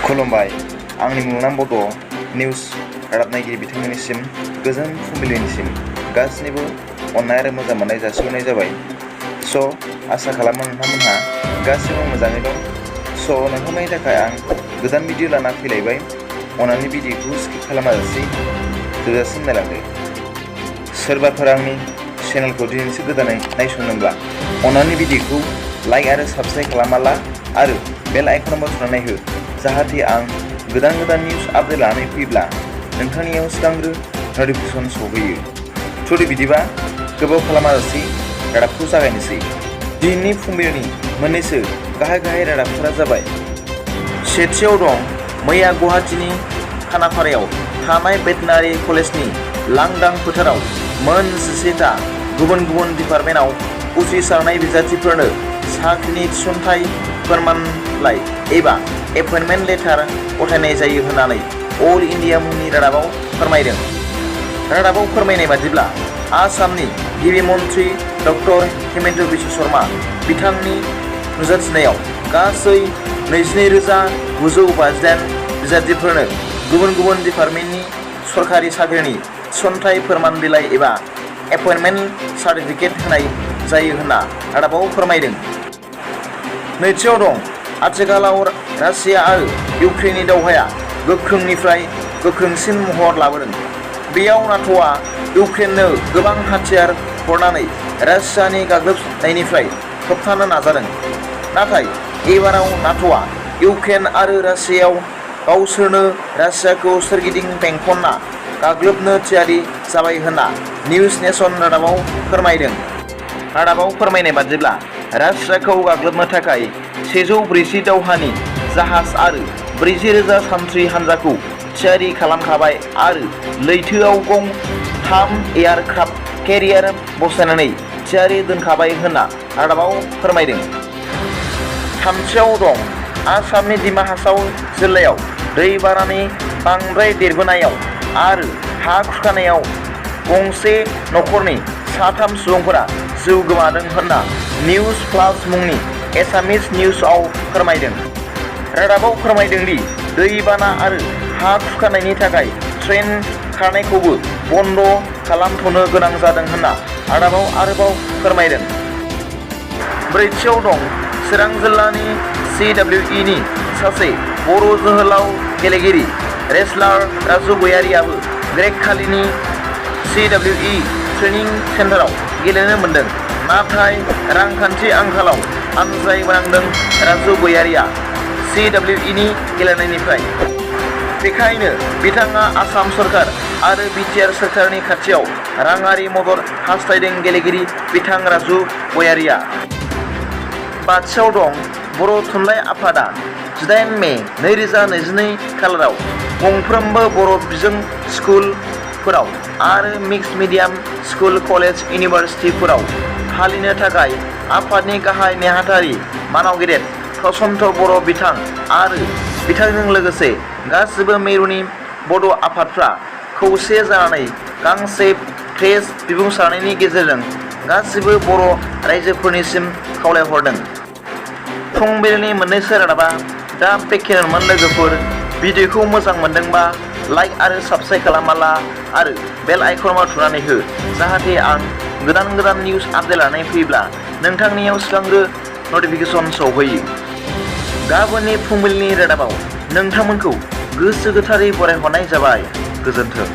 खुलुमबाय आंनि मुलुगनां बड' निउज रादाब नायगिरि बिथांमोननिसिम गोजोन फुंबिलिनिसिम गासिनिबो अननाय आरो मोजां मोननाय जासिहरनाय जाबाय। आसा खालामो नोंथांमोनहा गासिबो मोजाङै दं। नोंथांमोननि थाखाय आं गोदान भिडिअ लाना फैलायबाय। अननानै भिडिअखौ स्किप खालामाजासे जोबजासिम नायलांदो। सोरबाफोर आंनि चेनेलखौ दिनैसो गोदानै नायसंदोंब्ला अननानै भिडिअखौ लाइक आरो साबस्क्राइब खालामाला आरो बेल आइकनाव थुनानै हो, जाहाथे आं गोदान निउज आपडेट लानानै फैब्ला नोंथांनियाव सिगांग्रो नटिफिकेसन सौहैयो। बिदिबा गोबाव खालामाजासे रादाबखौ जागायनोसै। दिनैनि फुंबिलिनि मोननैसो गाहाय रादाबफोरा जाबाय। सेथियाव दं, मैया गुवाहाटीनि खानापारायाव थानाय भेटेनारि कलेजनि लांदां फोथाराव मोन 11टा गुबुन डिपार्टमेन्टआव उथ्रिसारनाय बिजाथिफोरनो साख्रिनि थिसनथाइ फोरमानलाइ एबा एपइन्टमेन्ट लेटार गथायनाय जायो होननानै अल इन्डिया मुंनि रादाबाव फोरमायदों। रादाबाव फोरमायनाय बादिब्ला आसामनि गिबि मन्थ्रि डक्टर हिमन्त बिश्व शर्मा बिथांनि नुजाथिनायाव गासै 22,958 बिजाथिफोरनो गुबुन डिपार्टमेन्टनि सरकारि साख्रिनि थिसनथाइ फोरमान बिलाइ एबा एपइन्टमेन्ट सार्टिफिकेट होनाय जायो होनना रादाबाव फोरमायदों। नैथियाव दं, आथिखालाव रासिया आरो इउक्रेननि दावहाया गोख्रोंनिफ्राय गोख्रोंसिन महर लाबोदों। बेयाव नाट'आ इउक्रेननो गोबां हाथियार हरनानै रासियानि गाग्लोबनायनिफ्राय होबथानो नाजादों। नाथाय एबाराव नाट'आ इउक्रेन आरो रासियायाव गावसोरनो रासियाखौ सोरगिदिं बेंखनना गाग्लोबनो थियारि जाबाय होनना निउज नेशन रादाबाव फोरमायदों। रादाबाव फोरमायनाय बादिब्ला रासियाखौ गाग्लोबनो थाखाय 140 दावहानि जाहाज आरो 40,000 सान्थ्रि हान्जाखौ थियारि खालामखाबाय आरो लैथोआव गं 3 एयारक्राफ्ट केरियार बसायनानै थियारि दोनखाबाय होनना रादाबाव फोरमायदों। थामथियाव दं, आसामनि डिमा हासाव जिल्लायाव दैबानानि बांद्राय देरबोनायाव आरो हा खुरखानायाव गंसे नखरनि 3 सुबुंफोरा जिउ गोमादों होनना निउज प्लास मुंनि एसामिस निउजआव फोरमायदों। रादाबाव फोरमायदों दि दैबाना आरो हा खुरखानायनि थाखाय ट्रेन खारनायखौबो बन्द खालामथ'नो गोनां जादों होनना रादाबाव आरोबाव फोरमायदों। ब्रैथियाव दं, चिरां जिल्लानि CWE नि सासे बर' जोहोलाव गेलेगिरि रेसलार राजु गयारियाबो ग्रेकखालिनि CWE ट्रेनिं सेन्टाराव गेलेनो मोनदों। नाथाय रांखान्थि आंखालाव आनज्रायनांदों राजु गयारिया CWE नि गेलेनायनिफ्राय। बेखायनो बिथाङा आसाम सरकार आरो BTR सोरखारनि खाथियाव राङारि मदद हास्थायदों गेलेगिरि बिथां राजु गयारिया। बाथियाव दं, बर' थुनलाइ आफादा 18 मे 2022 खालाराव गंफ्रोमबो बर' बिजों स्कुलफोराव आरो मिक्स मिडियाम स्कुल कलेज इउनिभारसिटिफोराव फालिनो थाखाय आफादनि गाहाय नेहाथारि मानाव गेदेर प्रसन्त बर' बिथां आरो बिथांजों लोगोसे गासिबो मिरुनि बड' आफादफ्रा खौसे जानानै गांसे प्रेस बिबुंसारनायनि गेजेरजों गासिबो बर' रायजोफोरनिसिम खावलायहरदों। फुंबिलिनि मोननैसो रादाबा दा बेखिनिमोन लोगोफोर। भिडिअखौ मोजां मोनदोंबा लाइक आरो साबस्क्राइब खालामाला आरो बेल आइकनाव थुनानै हो, जाहाथे आं गोदान निउज आपडेट लानानै फैब्ला नोंथांनियाव सिगांग्रो नटिफिकेसन सौहैयो। गाबोननि फुंबिलिनि रादाबाव नोंथांमोनखौ गोसो गोथारै बरायहरनाय जाबाय। गोजोन्थों।